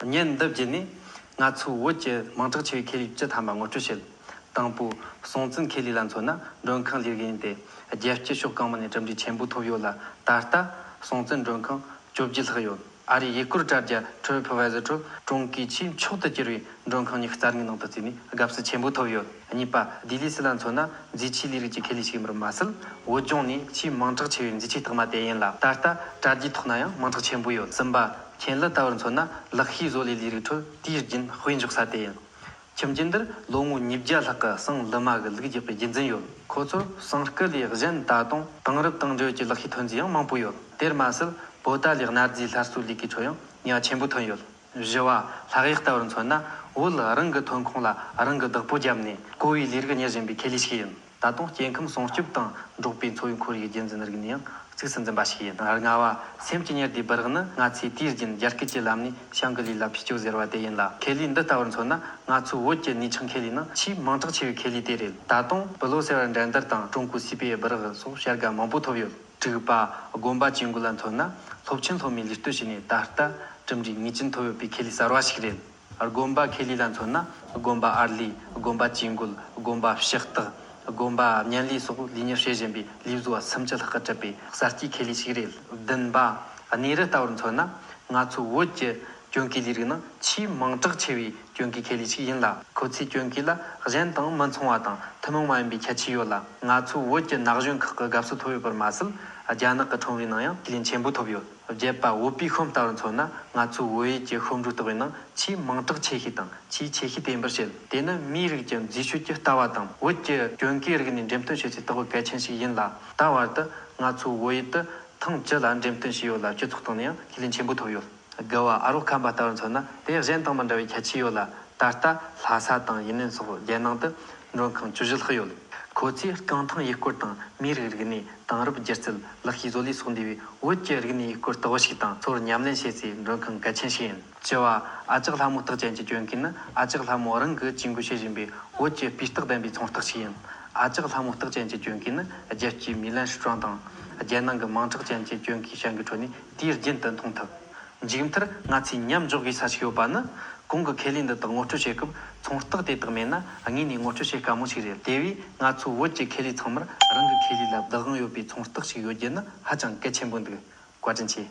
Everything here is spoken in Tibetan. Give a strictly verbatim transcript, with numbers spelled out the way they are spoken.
བརྙན་འདི་བརྒྱུད་ནས་ང་ཚོའི་བོད་ཀྱི་མིང་གྲགས་ཆེ་བའི་ཁེ་ལས་བཅུ་ཐམ་པ་ངོ་སྤྲོད་བྱེད། དང་པོ། སྲོང་བཙན་ཁེ་ལས་ལ་མཚོན་ན་མགྲོན་ཁང་ལས་རིགས་ཡིན་ཏེ། རྒྱལ་སྤྱིའི་ཕྱོགས་གང་མང་ནས་གྲུབ་འབྲས་ཆེན་པོ་ཐོབ་ཡོད་ལ། ད་ལྟ་སྲོང་བཙན་མགྲོན་ཁང་བཅོ་བརྒྱད་ལྷག་ཡོད། ཨ་རིའི་ཡུལ་སྐོར་དྲ་རྒྱ་TripAdvisor་ཁྲོད་ཀྲུང་གོའི་ཆེས་མཆོག་ཏུ་གྱུར་བའི་མགྲོན་ཁང་ཉི་ཤུ་རྩ་གཉིས་ནང་དུ་བརྩིས་ནས་དགའ་བསུ་ཆེན་པོ་ཐོབ་ཡོད། གཉིས་པ། ལྡི་ལི་སི་ལ་མཚོན་ན་མཛེས་ཆས་ལས་རིགས་ཀྱི་ཁེ་ལས་ཤིག་ཡིན་པར་མ་ཟད། བོད་ལྗོངས་ནས་ཆེས་མིང་གྲགས་ཆེ་བའི་མཛེས་ཆས་རྟགས་མ་དེ་ཡིན་ལ། ད་ལྟ་དྲ་རྒྱའི་ཐོག་ན་ཡང་མིང་གྲགས་ཆེན་པོ་ཡོད། གསུམ་པ། ཁེན་ལི་ལྟ་བུར་མཚོན་ན་ལག་ཤེས་བཟོ་ལས་ལས་རིགས་ཁྲོད་དུས་རྒྱུན་དཔེ་འཇོག་ས་དེ་ཡིན། ཁྱིམ་རྒྱུད་འདིར་ལོ་ངོ་ཉིས་བརྒྱ་ལྷག་གི་ཟངས་ལི་མ་གི་ལུག་རྒྱག་པའི་རྒྱུན་འཛིན་ཡོད། ཁོ་ཚོར་ཟངས་སྐུད་ལས་གཞན་ད་དུང་དེང་རབས་དང་འབྲེལ་ཡོད་ཀྱི་ལག་ཤེས་ཐོན་རྫས་ཡང་མང་པོ་ཡོད། དེར་མ་ཟད། པོ་ཏཱ་ལའི་གནའ་རྫས་སླར་གསོའི་ལས་ཀའི་ཁྲོད་ཡང་ནུས་པ་ཆེན་པོ་ཐོན་ཡོད། བཞི་བ། ལྷག་གཡོག་ལྟ་བུར་མཚོན་ན། བོད་རང་གི་ཐོན་ཁུངས་ལ་རང་གི་བདག་པོ་བརྒྱབ་ནས། ཀོ་བའི་ལས་རིགས་གཉེར་བཞིན་པའི་ཁེ་ལས་ཤིག་ཡིན། ད་དུང་སྐྱེ་ཁམས་སྲུང་སྐྱོབ་དང་འབྲོག་པའི་འཚོ་བའི་ཁོར་ཡུག་རྒྱུན་འཛིན་རིག་ནས་ཡང་གཙིགས་སུ་འཛིན་པ་ཞིག་ཡིན། ལྔ་བ། སེམས་ཀྱི་གཉེར་བདེའི་སྦུ་རག་ནི་ང་ཚོས་དུས་རྒྱུན་རྒྱ་སྐད་ཀྱི་ལམ་ནས་བྱང་གི་ལུས་ལ་ཕུད་རྒྱུ་ཟེར་བ་དེ་ཡིན་ལ། ཁེ་ལས་འདི་ལྟ་བུར་མཚོན་ན། ང་ཚོའི་བོད་ཀྱི་ནུས་ཆུང་ཁེ་ལས་ནང་ཆེས་མིང་གྲགས་ཆེ་བའི་ཁེ་ལས་དེ་རེད། ད་དུང་སྤུ་ལོ་སེ་བ་འགྲན་བསྡུར་དང་ཀྲུང་གོའི་སི་པི་ཨེ་སྦུ་རག་སོགས་བྱ་དགའ་མང་པོ་ཐོབ་ཡོད། དྲུག་པ། དགོན་པ་ཇུས་འགོད་ལ་མཚོན་ན། སློབ་ཆེན་སློབ་མས་ལུས་གཏོད་བྱས་ནས་ད་ལྟ་གྲུབ་འབྲས་ངེས་ཅན་ཐོབ་ཡོད་པའི་ཁེ་ལས་གསར་བ་ཞིག་རེད། དགོན་པ་ཁེ་ལས་ལ་མཚོན་ན། དགོན་པ་ཨར་ལས། དགོན་པ་ཇུས་འགོད། དགོན་པ་ཕྱག་རྟགས། དགོན་པ་བརྙན་ལས་སོགས་ལས་གཉེར་བྱེད་བཞིན་པའི་ལས་བཟོ་བ་སུམ་ཅུ་ལྷག་གིས་གྲུབ་པའི་གསར་སྐྱེས་ཁེ་ལས་ཤིག་རེད། བདུན་པ། གནས་རི་ལྟ་བུར་མཚོན་ན། ང་ཚོའི་བོད་ཀྱི་གྱོན་གོས་ལས་རིགས་ནང་ཆེས་མིང་གྲགས་ཆེ་བའི་གྱོན་གོས་ཁེ་ལས་ཤིག་ཡིན་ལ། ཁོ་ཚོའི་གྱོན་གོས་ལ་གཞན་དང་མི་མཚུངས་པ་དང་ཐུན་མོང་མ་ཡིན་པའི་ཁྱད་ཆོས་ཡོད་ལ། ང་ཚོའི་བོད་ཀྱི་ན་གཞོན་ཁག་གི་དགའ་བསུ་ཐོབ་ཡོད་པར་མ་ཟད། རྒྱ་ནག་གི་ཁྲོམ་རའི་ནང་ཡང་ཁས་ལེན་ཆེན་པོ་ཐོབ་ཡོད། བརྒྱད་པ། བོད་པའི་ཤོམ་ལྟ་བུར་མཚོན་ན། ང་ཚོའི་བོད་ཡུལ་གྱི་ཤོམ་འགྲོའི་རྟགས་བུའི་ནང་ཆེས་མིང་གྲགས་ཆེ་ཤོས་དང་ཆེས་ཆེ་ཤོས་དེ་ཡིན་པར་བཤད། དེ་ནི་མིའི་རིགས་ཀྱི་མཛེས་དཔྱོད་ཀྱི་ལྟ་བ་དང་བོད་ཀྱི་གྱོན་གོས་རིགས་ནས་འགྲེམས་སྟོན་བྱེད་སའི་རྟགས་བུ་གལ་ཆེན་ཞིག་ཡིན་ལ། ད་བར་དུ་ང་ཚོའི་བོད་ཡུལ་དུ་ཐེངས་བཅུ་ལ་འགྲེམས་སྟོན་བྱས་ཡོད་ལ། སྤྱི་ཚོགས་སྟེང་ནས་ཡང་ཁས་ལེན་ཆེན་པོ་ཐོབ་ཡོད། དགུ་བ། ཨ་རོགས་ཁམས་པ་ལྟ་བུར་མཚོན་ན། དེ་གཞན་དང་མི་འདྲ་བའི་ཁྱད་ཆོས་ཡོད་ལ། ད་ལྟ་ལྷ་ས་དང་ཡུན་ནན་སོགས་རྒྱལ་ནང་དུ་མགྲོན་ཁང་བཅུ་བཞི་ལྷག་ཡོད། ཁོ་ཚོས་རྐང་ཐང་ཡུལ་སྐོར་དང་མིའི་རིགས་རིག་གནས། དེང་རབས་སྒྱུ་རྩལ། ལག་ཤེས་བཟོ་ལས་སོགས་འདུས་པའི་བོད་ཀྱི་རིག་གནས་ཡུལ་སྐོར་ལྟ་བུ་ཞིག་དང་། ཚོར་ཉམས་ལེན་བྱེད་སའི་མགྲོན་ཁང་གལ་ཆེན་ཞིག་ཡིན། བཅུ་བ། ཨ་ཅག་ལྷ་མོ་རྟགས་ཅན་གྱི་གྱོན་གོས་ནི་ཨ་ཅག་ལྷ་མོ་རང་གིས་ཇུས་འགོད་བྱེད་བཞིན་པའི་བོད་ཀྱི་སྤུས་རྟགས་ལྡན་པའི་ཚོང་རྟགས་ཤིག་ཡིན། ཨ་ཅག་ལྷ་མོ་རྟགས་ཅན་གྱི་གྱོན་གོས་ནི་རྒྱལ་སྤྱིའི་མི་ལན་ཧྲི་ཀྲང་དང་རྒྱལ་ནང་གི་མིང་གྲགས་ཅན་གྱི་གྱོན་གོས་བྱ་འགུལ་ཁྲོད་ནས་དུས་རྒྱུན་དུ་མཐོང་ཐུབ། མཇུག་མཐར་ང་ཚོས་མཉམ་འཇོག་དགོས་ས་ཞིག་ཡོད་པ་ནི། གོང་གི་ཁེ་ལས་འདི་དག་ངོ་སྤྲོད་བྱེད་སྐབས་ཚོང་རྟགས་དེ་དག་མེད་ན་དངོས་ནས་ངོ་སྤྲོད་བྱེད་དཀའ་མོ་ཞིག་རེད། དེ་བས་ང་ཚོ་བོད་ཀྱི་ཁེ་ལས་ཚང་མར་རང་གི་ཁེ་ལས་ལ་བདག་དབང་ཡོད་པའི་ཚོང་རྟགས་ཤིག་ཡོད་རྒྱུ་ནི་ཧ་ཅང་གལ་ཆེན་པོ་འདུག། བཀའ་དྲིན་ཆེ།